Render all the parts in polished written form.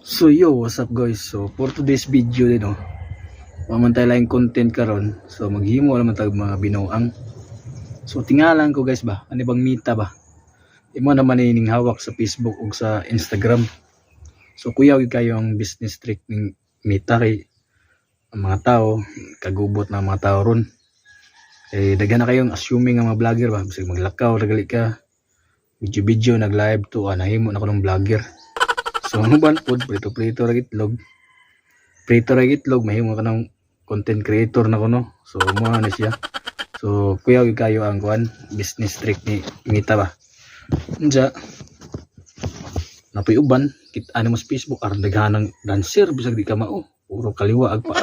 So yo, what's up, guys? So for today's video din, oh. Wa man tay laing content karon. So maghimo naman tag mga binuang. So tingalan ko, guys, ba, ano bang Meta ba? Imo naman ining hawak sa Facebook ug sa Instagram. So kuyaw gyud kayo ang business trick ning Meta kay ang mga tao kagubot na ang mga tao ron. Eh, daghan na kayong assuming ang mga vlogger ba, bisag maglakaw ra gali ka. Video-video, nag-live to, nahimo na ko ng vlogger. So ano ba pod, prito-prito ra itlog. Prito ra itlog, mahimo ka ng content creator na kuno. So mo na siya. So kuyaw gyud kayo ang kuan, business trick ni Meta ba. Unsa napoy uban, kita mo sa Facebook aron daghanang dancer bisag di ka mao. Puro kaliwa ag paa.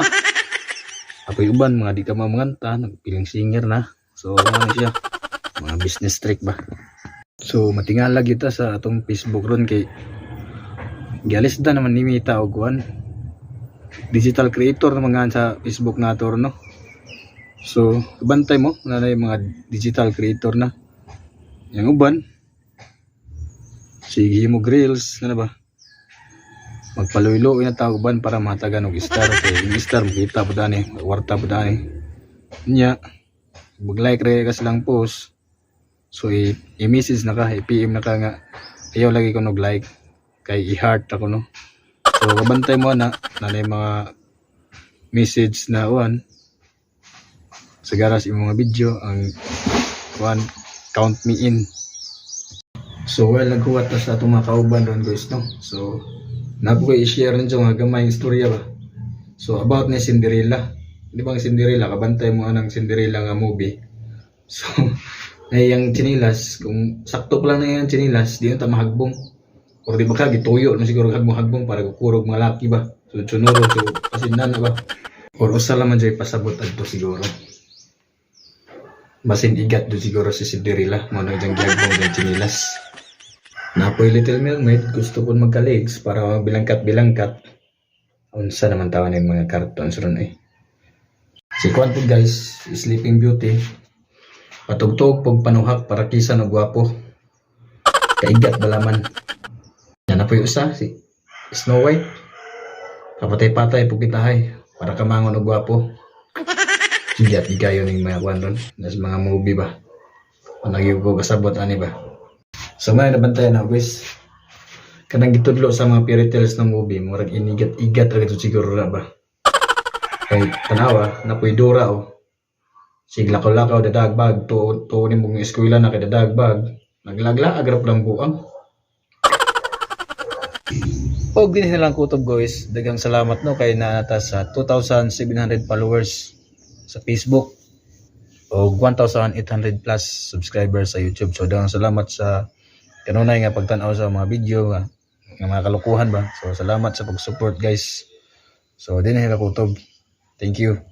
Apoy uban mga di ka mao manganta, nagpiling singer na. So mo na siya. Mga business trick ba. So matingala kita sa atong Facebook ron kay gialis na naman ni Meta og kuan, digital creator naman nga sa Facebook nato ron, no. So bantay mo na na yung mga digital creator na yung uban sige mo reels na ba, magpaluylo na tao uban para mahatagan og star, kay yung star makita po dani, warta po dani nya. Mag like re ka silang post, so i-message na ka, i-PM na ka nga ayaw lagi ko nog like kay i-heart ako, no. So kabantay mo na na yung mga message na uan sa garas imong mga video ang kuan, count me in. So well, naghuwat na sa atong mga kauban ron, guys, no. So napo ko i-share ninyo nga gamay istorya ba. So about ni Cinderella, di ba ang Cinderella, kabantay mo anang Cinderella nga movie? So na yung tsinilas, kung sakto pa lang na yung tsinilas, di na ta mahagbong. Or di ba ka gituyo na siguro hagbong-hagbong para kukurog mga laki ba. So sunuro, so kasi na ba. Or usa lang man jay pasabot adto siguro. Basin igat do siguro si Cinderella mo na diyang gihagbong ng tsinilas. Napoy Little Mermaid, gusto po magka-legs para bilangkat-bilangkat. Unsa naman tawa ng mga cartoons ron eh. Si Kwan po, guys, Sleeping Beauty. Patugtog pog panuhak para kisa no gwapo. Kaigat balaman. Yan na po yung usa, si Snow White. Papatay-patay po kitahay para kamangon og gwapo. Igat igayo ning mga kwan ron. Nas mga movie ba. Panagyo ko kasabot ani ba. So may nabantayan na, guys. Kanang gitudlo sa mga fairy tales ng movie, murag inigat-igat ra gid siguro ra ba. Kay tanawa, napoy Dora oh. Sige lakaw-lakaw dadagbag to to ni mong eskwela na kay dadagbag. Naglaglaag ra pud ang buang. Og din lang kutob, guys, daghang salamat no kay naa ta sa 2,700 followers sa Facebook o 1,800 plus subscribers sa YouTube. So daghang salamat sa kanunay nga pagtan-aw sa mga video nga, nga mga kalokohan ba. So salamat sa pag-support, guys. So din na kutob. Thank you.